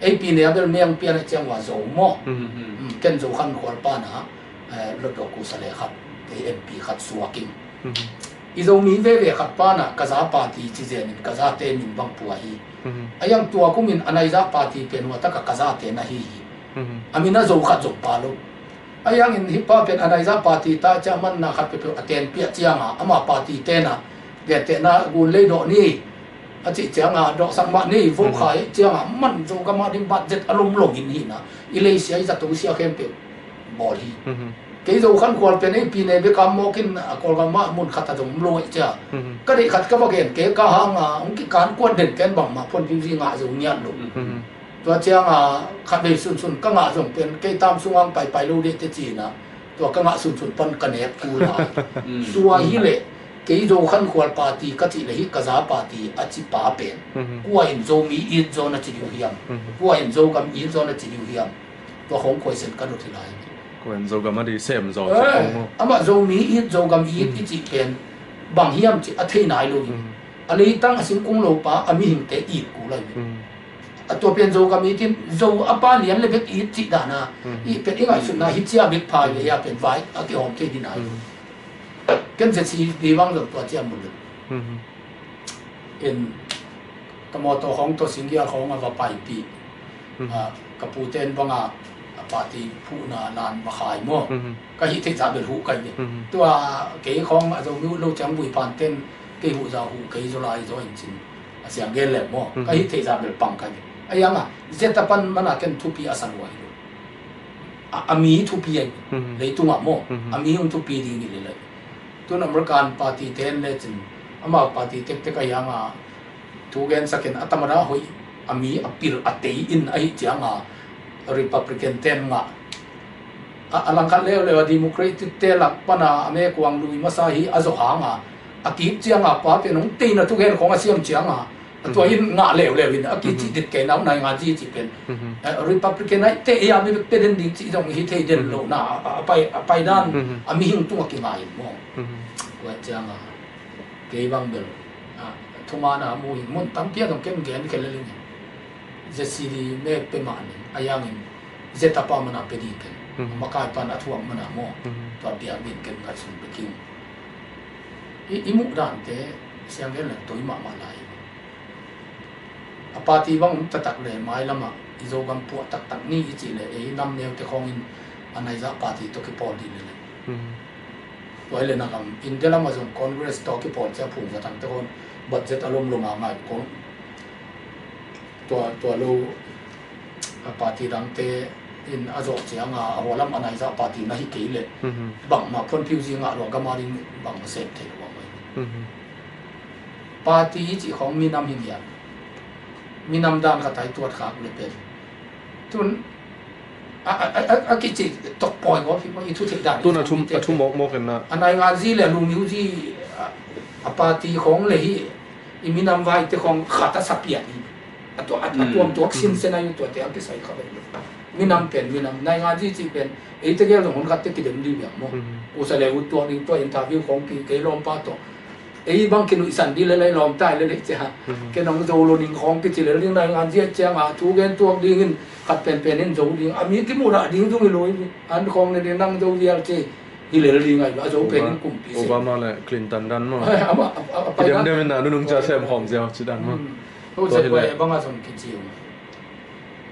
Ei pi ne a bel meng pian a ciang ua Zo maw. Mm, ken Zo Khan Khual pa na, eh, lotdawk kusa le khat, kei M P khat suak in. I Zomi veve khat pa na ka za party ci zen in ka zate min bang pua hi. A yang tua kumin a naizah party pen ua taka ka zate na hi hi. A min a Zo khat zong pa lo. A yangin hi pa pen a naizah party ta cia manna khat peuhpeuh a tenpiah cianga ama party tena gentehna gun lei dawh ni a cih cianga dawhsak mah ni vote khai cianga man Zogam a ding budget a lom longin hina i leisia i zato sia khempeuh bawl hi. Kei Zo Khan Khual pen ei pi ne bek a mawkin a Kawlgam ah mun khat a zong lo cia ka deih khat ka va gen ke ka hanga hong kikan kuat den ken bangmah phone viuzi ngah zo ngiat lo. Tua cianga khatvei sunsun ka ngah zong pen kei tam sungang paipai lo deh te cina tua ka ngah sunsun pan ka nek kul a. Tua hileh kei Zo Khan Khual party ka cih le hi ka za party a ci pa pen kua in Zomi it zaw na ci diu hiam? Kua in Zogam it zaw na ci diu hiam? Tua khong question ka dot hi lai. Kua in Zogam a di sem zaw ci khong maw. Amah Zomi it Zogam it i cih pen bang hiam cih a thei nai lo hi. A leitang a singkung lo pa a mihingte it kul lai ve. A tua pen Zogam it in Zo a pa lian le bek it cih dana i pen i ngaihsutna hi cia bek pha le ia pen vai a kihawm thei dina. Ken Z C D bang zong tua cia mun le in ka mawtaw khawng tawh singgial khawng a va paipih. Ka pute in banga a party phuhna lan va khai maw. Ka hih theih zah bel huh kai ve. Tua kei khawng a Zomi uh lo ciang vui pan ten kei huh zah huh kei zaw lai zaw in cin a siang gen lem maw. Ka hih theih zah bel pang kai ve. A ianga Z a pan mana ken thupi a sa lua hi lo. A mi thupi a hi leitungah maw. A mi hong thupi ding hi le lai. Tun American party ten le cin amau party tektek a ianga thu gensakin a tamada hoih a mi a pil a tei in ahi cianga Republican ten ngah a langkhat leuleu a Democratic te lak pana a mekuang lui masa hi a zawh hanga a kip cianga pa pen hong teina thugen khong a siam cianga A tua in ngah leuleu in a kicih dit kei nau nai nga ci ci pen. Eh, Republican ai te ia mi peden ding ci zong hi thei den lo na a pai a pai dan a mihing tung a kinga in mo. Tua ciang a kei bang bel a thuma na mu in mun tam pia dong ken gen khel ling. Ze si di me pe ma ni a yang in ze tapa mana pe di ken. Makai pan a thuam mana mo. Tua bia din ken ngai sun pe king. I, i muh dante siang gen le toi mahmah lai. A party bang um taktak le mailamah i Zogam puah taktak ni i cih le ei nam neute khawngin a naizah party tawh kipawl dih le le. Tua i le na gam India lamah zong Congress tawh kipawl cia phung zatangte khawng budget a lomlom a ngai khawng tua, tua lo a party dangte in a zawh cianga a hualam a naizah party na hi kei le bangmah phuanphiu zi ngah lua gama ding bangmah sem thei lo bangmah. Party i cih khawng minam hi ngiat. Minam dan khat ai tuat khak le pen. Tun a, a, a, a, a kici tok pawi ko pi ko i thu thei dan tun a thum, a thum mawkmawk in na. A nai nga zi le lu miu zi a, a party khawng le hi i minam vai te khawng khat a sapian hi. A tua, a, a tuam tuak sin sen ai tua te a kisai kha ve. Minam pen, minam nai nga zi ci pen. Ei te gel zong hun khat te kidem di biang mo. Usa le ut tuak ding tua interview khawng ki kei lawm pa to. Ei bang kinuihsan di le lai lawm tai le le cia. Ken hong zo lo ning khawng kici le ding nai ngan zia ciang a thu gen tuak ding in khat penpen in zo ding. A mi kimu rah ding zong hi lo in an khawng le ding nang zo zial ci. Hi le ding ai lo a zo pen in kumpi se. Obama le Clinton dan maw. Ama a pai dan. Kidem dem in a nunung cia sem khawm ziau ci dan maw. Ho zia pai bang a zong kici.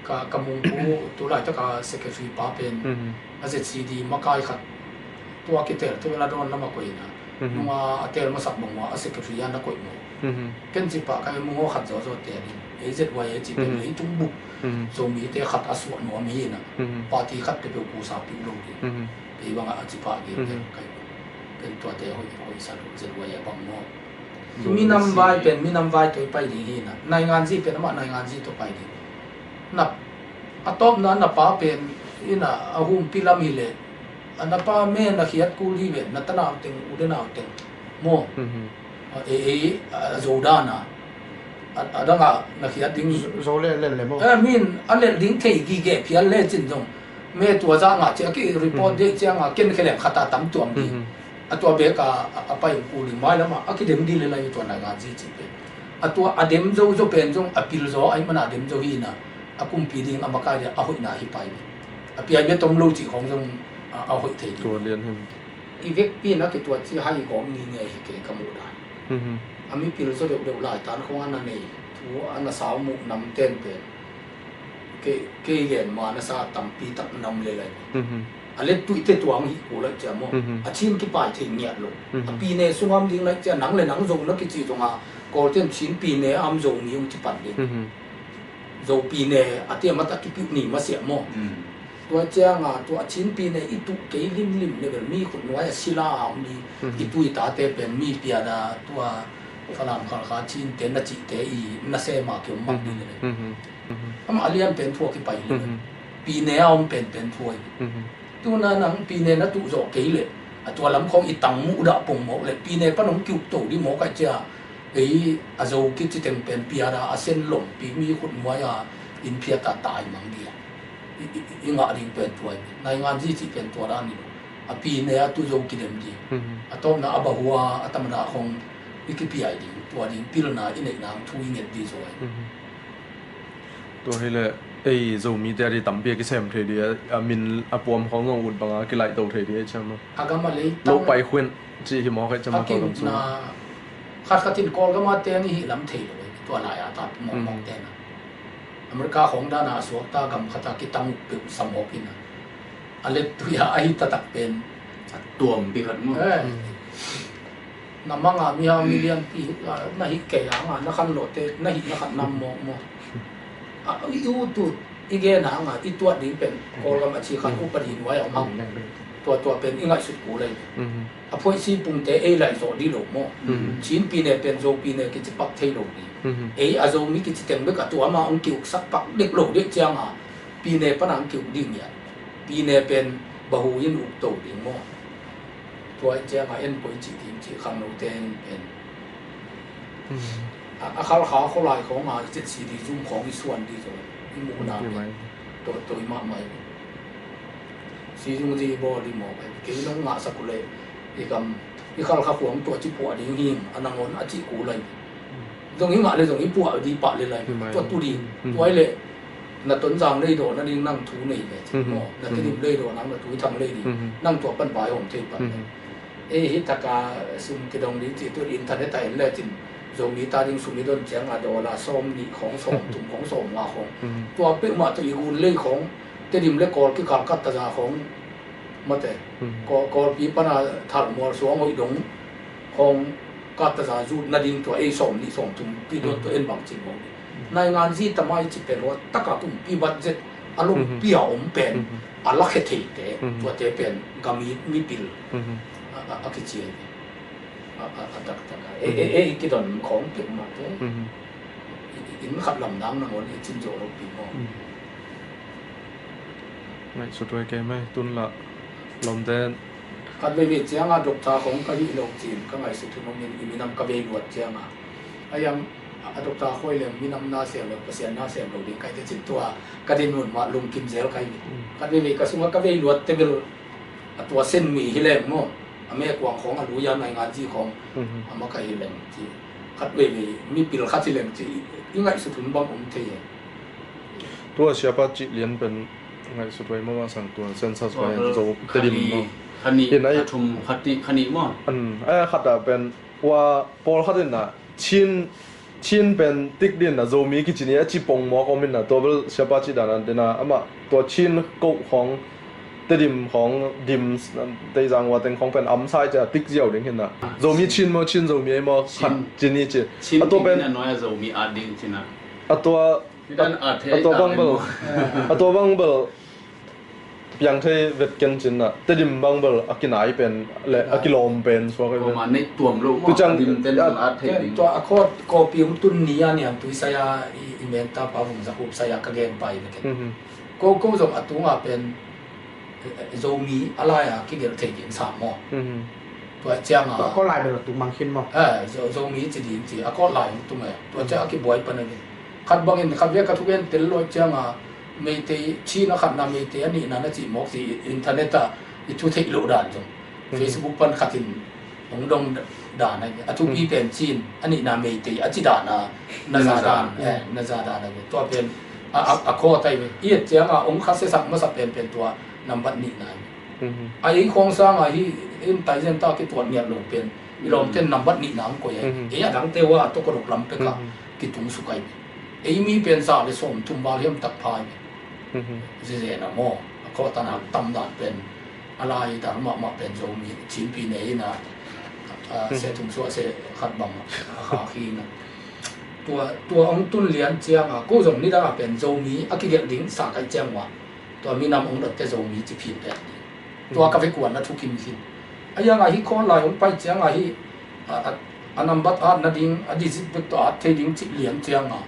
Ka, ka mungpu tu laitaka secretary pa pen a Z C D makai khat tua kitel tu la dawn lama koina nunga a tel masak bangua a secretary a na koih maw. Ken cipah ka mungho khat zawzaw te ding ei Z Y A ci pen leitung buk Zomite khat a suah nuam hi na party khat pepeuh kusa piu lo ding. Kei bangah a cipah gil ken kai ken tuate hoih hoih sa lo Z Y A bang maw. Minam vai pen minam vai tawh i pai ding hi na. Nainganzi pen amah nainganzi tawh pai ding. Na a tawpna na pa pen ina a humpi lam hi le a na pa me na khiat kul hi ve na tanau teng u denau teng maw. Ei ei a zo dana a danga na khiat ding zo le lel le maw. Min a lel ding thei gige phial le cin zong me tua za nga ci a ki report deh cianga ken kheleng khata tam tuam ding. A tua beka a pai kul ding mai lama a kidem ding le lai tua nainganzi ci pen a tua a dem zo zo pen zong a pil zo ai mana dem zo hi na a kumpi ding a makai ding a hoihna hi pai ding. A piai bia tom lo ci khong zong a hoih thei ding. I vekpi na kituat ci hai gawm ni nge hi kei ka muh dan. A mipil zaw deuhdeuh laitan khong a na nei thu a na sau muh nam ten pen kei gen ma na sa tampi tak nam le lai. A let tuihte tuang hi kul a cia maw. A chin kipai thei ngiat lo. A pine sungam ding lai cia nang le nang zo na kici zonga Kawlten chin pine am zo ni ung ci pan ding. Zopi ne a tiamat a kipiuh ni masiah maw. Tua cianga tua chinpi ne i tuh kei limlim le bel mi khut nuai a sila a om ni i tui tate pen mi piada tua Falam Khalkha chinte na cihte i na sema kiom mang ni le. Amah a lian pen thua kipai le pi ne a om penpen thua i. Tuna nang pi ne na tuh zawh kei le a tua lam khong i tang muh dah pong mawk le pi ne pan hong kiuk to di mawk a cia. Ei a zo kici teng pen piada a sen lompi mi khut nuai a in phiata tai mang dia i ngah ding pen tuai naingan zi cih pen tua dan in a pi ne a tu zo kidem ding a tawpna a bahua a tamada khong i kipiai ding tua ding pilna i neih nang thu i nget di zo ai. Tua hi le ei Zomite a di tampi a kisem thei di a min a puam khong zong ut banga kilaih to thei di a ciam a. A gam a lei tang. Lo pai khuan ci hi mawk a ciam a Kawlgam sung. Khat khat in Kawlgam a teng i hi lam thei lo tua lai a ta mawk mawk tena. America khong dana a suak ta gam khat a kitang peuh sa mawk ina. A let tuya a hi tatak pen. A tuam pi khat mawk. Na manga mi hau mi lianpi na hih kei a nga na khan lawhte na hih na khat nam mawkmawk. A i utut i gen a nga i tuat ding pen Kawlgam a ci khat upa dih nuai a mang. Tua tua pen i ngaihsut kul ei. A phoihsi pungte ei laih zawh dih lo maw. Chin pi ne pen Zo pi ne kici pak thei lo dih. Ei a Zo mi kici teng bek a tua ma ong kiuk sak pak dek lo dek cianga pi ne pana ong kiuk dih ngiat. Pi ne pen bahu in uk to ding maw. Tua cianga en poi ci ding ci khang lo te en. A, a Khalkha khualai khawng a i chet si di zum khawng i suan di zong i muhna. Tua, tua i mahmah i. Si zung zi bawl di mawk i. Kei nong ngahsak uh leh i gam i Khalkha khuang tua ci puah ding hing a nangawn a cih kul lai. Zong i ngah le zong i puah di pah le lai. Tua tu di. Tua i leh na Tonzang lei dawh nading nang thu nei le. Na Tedim lei dawh nang na Tuithang lei di. Nang tua pan vai hawm thei pan. Ei hi taka sum kidong ding ci tu internet a en le cin Zomi ta ding sum i don ciang a dollar sawm nih khawng, sawm thum khawng, sawm nga khawng. Tua peuhmah tu i gun lei khawng, Tedim le Kawl kikal kat taza khawng mate. Kawl, Kawlpi pana Thalmual suang hoih dong khawng kat taza zut nading tua ei sawm nih sawm thum pi don tua en bang cin khawng. Naingan zi tamai ci pen hua taka kumpi budget a lungpi a om pen. A lakhia theite, tuate pen gam i mipil a, a, a kici a, a, a taktak a. E, e, e, i kidon khawng peuhmah te. I, i, in khat lam dang nangawn i cin zawh lopi maw. Ngaihsut huai kei mai, tun lah lawmte. Khat veivei cianga doctor khawng ka hih lo cin ka ngaihsut hun om in i minam ka vei luat cianga. A yang a doctor khuai leng minam na sem lo, Pasian na sem lo ding kai te cin tua ka din mun mah lungkim zel kai. Khat veivei ka sunga ka vei luat te bel a tua sen mi hi leng maw, a mekuang khawng a luia naingan zi khawng a maka hi leng ci. Khat veivei mipil khat hi leng ci i ngaihsut hun bang om thei e. Tua siapa cih lian pen ngaihsut huai maw, sang tua census huai zo Tedim maw. Khani a thum khati khani maw. An a khat a pen ua pawl khat in a Chin, Chin pen tik din a Zomi kici ni a ci pong mawk om in a tua bel siapa cih dan an den a amah tua Chin koh khawng Tedim khawng dim Teizang ua teng khawng pen amsai cia tik ziau ding hin a. Zomi Chin maw, Chin Zomi ei maw, khat ci ni ci. A tua pen a tua a tua bang bel, a tua bang bel piang thei vet ken cin ah, Tedim bang bel a kinai pen le a kilawm pen suak ai pen. Koma nei tuam lo maw, Tedim ten a thei ding. Tua a khawt kawpi hong tun ni a niam tui saya i, i menta pa vung za hup saya ka gen pai vet ken. Ko, ko zong a tunga pen Zomi a lai a kigelh thei ding sa maw. Tua cianga a kawt lai bel a tung mang khin maw. Eh, Zo, Zomi ci ding ci a kawt lai hong tung e. Tua cianga a kibuai pan a ve. Khat bangin khat ve ka thugen tel lo cianga Meitei Chin a khatna Meitei a nihna na cih mawk ci internet a i thu theih loh dan zong. Facebook pan khatin hong dong dan a ve. A thupi pen Chin a nihna Meitei a ci dan a na za dan, eh, na za dan a ve. Tua pen a, a, a khawt ai ve. I et cianga hong khasia sak masa pen pen tua nambat nihna a ve. A ei khawng sanga hi in taizen ta kituat ngiat lo pen i lawmten nambat nihna ang koi a. Ei a dangte ua a tokodok lam peka kitung suk ai. Ei mi pen za le sawm thum val hiam tak pha ai. Zizena maw a khawtan a tam dan pen a lai dar mahmah pen Zomi Chinpi nei ina se thum suah se khat bang a kha khi na. Tua, tua hong tun lian cianga ko zong nidang a pen Zomi a kigelh ding sa kai ciang ua. Tua minam hong dotte Zomi ci phin pek ding. Tua ka vei kuan na thukim khin. A ianga hi khawl lai hong pai cianga hi a, a, a nambat at nading a digit bek tawh at thei ding cih lian cianga.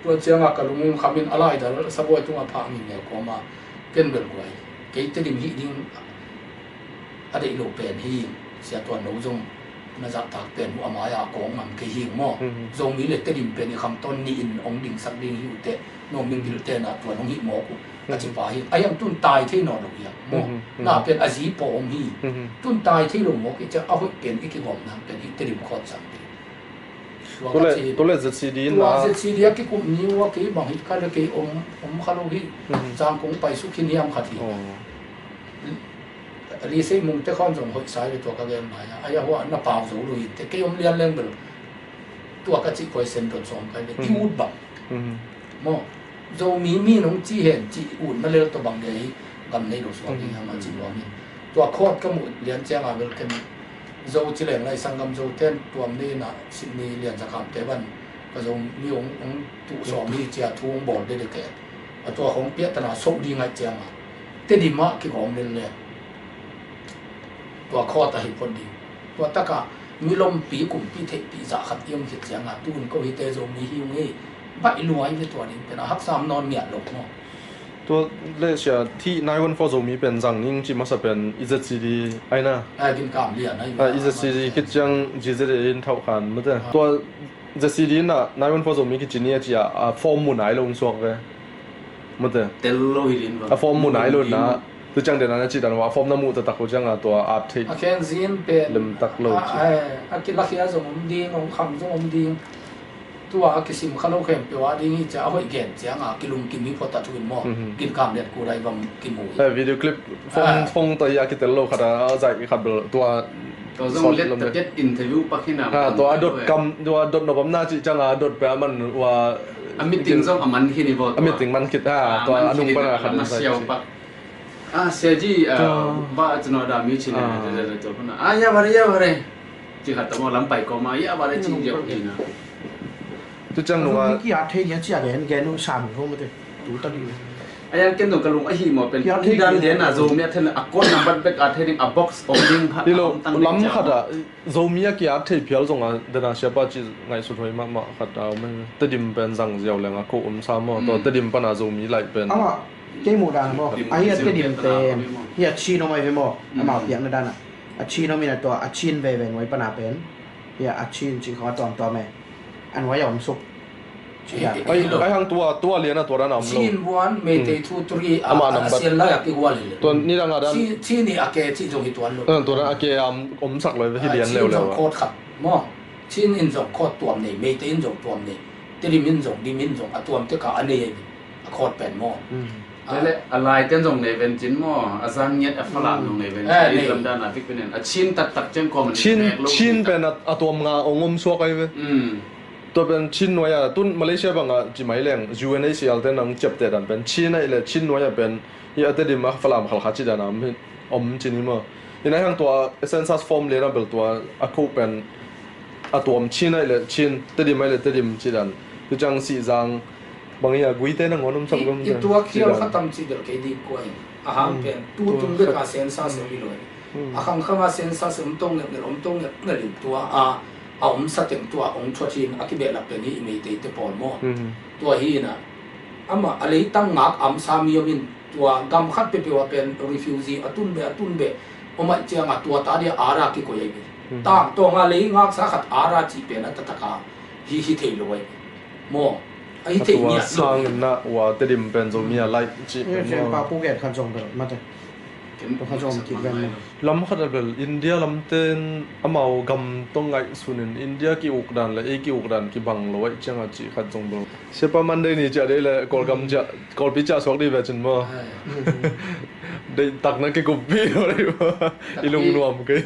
Tua cianga ka lung khamin a laidal sabuai tunga phah ngingeu kawma ken bel guai. Kei Tedim hih ding a deih lo pen hi. Sia tua no zong na zahtak pen uh a mai-a kawng ngam kei hi maw. Zomi le Tedim pen i khangtawn nihin hong dingsak ding hi uh teh. No mipil tena tua nong hih mawk uh a ci pa hi. A hiang tun tai thei nawn lo hiang maw. Na pen a zi pawm hi. Tun tai thei lo mawk hi ciang a hoih pen i kigawm nang pen hi Tedim khawt sang te. Tule, tule Z C D in tua na Z C D a kikum ni ua kei bang hi kha le kei om, om kha lo hi. Zangkong pai suk hi niam khat hi. Lisei mungte khawn zong hoih sai ve tua ka gen mai a. A ia hua na pau zo lo hi te kei om lian leng bel. Tua ka cih koi sen don sawm kai le i ut bang. Maw. Zomi mi nong ci hen ci ut na lel tawh bang le hi gam nei lo suak ding hang a ci luang in. Tua khawt ka muh lian cianga bel kem Zo ci leng lai sanggam Zo ten tuam nei na Sydney lian zakam te ban ka Zomi hong, hong tuh sawm hi cia thu hong bawl dede te. A tua hong piahtana soh ding ngai cianga Tedim ah kigawm lel le. Tua khawt a hi phot ding. Tua taka milompi kumpi theihpih zah khat i om khit cianga tun ko hite Zomi hi ung hi. Baih luai ve tua ding pena haksam nawn ngiat lo maw. Tua le sia thi nine one four Zomi pen zang ning ci masa pen I Z C D aina. A ginkam lian ai. I Z C D khit ciang G Z A in thauh khan mate. Tua J C D na nine one four Zomi kici ni a ci a, a form mu nai lo suak ve. Mate. Tel lo hi din va. A form mu nai lo na. Tu ciang den a na ci dan va, a form na mu taktak uh ciang a tua at thei. A khen zin pen. Lem tak lo a, ci. A, a kilakhia zong om ding, ong khang zong om ding. Tua a kisim kha lo khempeuh a ding hi cia a hoih gen ciang a kilungkim hi phot a thu in maw. Mhm. Ginkam lian ku dai bang kimu hi. Eh, video clip phone, ah, phone tawh hi a kitel lo khat a, a zaih khat bel tua. Tua zong sawt let lam ta le. Tet interview pak hi na. Ha, tua a dot kam, tua a dot nop om na cih ciang a dot pia a man ua. A meeting zong a man khin hi vo tua. A meeting man khit ha, ah, tua man a nung khin hi pan a na khat lam a in zaih siau cih. Pak. Ah, Sia Ji, ah, ba a cina da mi cina. Ah, ya bare, ya bare. Ci khat ta mo lam pai ko ma, ya bare ci ya kina. Tu ciang nunga. Ki a thei nia ci a gen gen nu sam ko ma te. Tu ta ni. A yang ken dong ka lung a hi mo pen. Ki a thei dan den a zo mi a then a code number bek a thei ding a box om ding ha. Hi lo, lam khat a Zomi a ki a thei phial zong a den a siapa ci ngaihsut hoi mahmah khat a om. Tedim pen zang ziau leng a ko om sa mo. To Tedim pan a Zomi laih pen. Ama. Kei muh dan maw, a hi a Tedim pen hi a Chin om ai ve maw, amau piakna dan ah a Chin om in a tua a Chin veve nuai pana pen hi a, a Chin cih khong a tuamtuam e, a nuai a om suk. Ai, ai hang tua, tua lian a tua dan a om lo. Chin vuan Meitei thu turi a, ama a nambat sial lai a kihual hi le. Tua ni dang a dan. Chin, Chin i a ke cih zong hi tuan lo. Eh, tua dan a ke a om, om sak lo hi lian leu leu a. Chin zong code khat maw. Chin in zong code tuam nei, Meitei in zong tuam nei. Tedim in zong, Dim in zong a tuam tek a a nei ai. A code pen maw. Lele, a lai ten zong nei ven cin maw, a zan ngiat a Falam zong nei ven cin, lam dan a vik pen en. A Chin taktak ciang kawm a nei mek lo. Chin pen a, a tuam nga ong om suak ai ve. Tua pen Chin nuai a, tun Malaysia bang a ci mai leng, U N H C R ten ang ciapteh dan pen Chin ai le, Chin nuai a pen hi a Tedim a Falam khalkha ci dan a om hi, om cin hi maw. Hi nai hang tua census form lian a bel tua a ko pen a tuam Chin ai le Chin, Tedim ai le Tedim ci dan. Tu ciang Sihzang bang hi a Guite nangawn om sak gam i tua khial kha tam ci bel kei dik kua hi. A hang pen tu tung bek a census om hi lo. A khangkhang a census om tong ngel ngel om tong ngel ngel in tua a, a om sa teng tua ong thuat hi in a kibehlap pen hi i Meitei te pawl maw. Tua hi in a ama a leitang ngak a om sa mi om in tua gam khat peuhpeuh ah pen refugee a tun beh, a tun beh om aih ciangah tua ta dia ara kikoi ahi beh. Tangtawng a lei ngaksa khat ara cih pen a taktak a hi, hi thei lo ahi beh. Maw, a hi thei ngiat lo. Sang na ua Tedim pen Zomi a laih cih pen maw. Lam khat a bel, lam khat a bel India lamten amau gam tawh ngaihsun in India ki-uk dan le ei ki-uk dan kibang lo aih ciangah cih khat zong bel. Siapa Monday ni ciah dei le Kawlgam ciah, Kawlpi ciah suak dei ve cin maw. Deihtak na kikuppi lo dei maw. I lungnuam kei.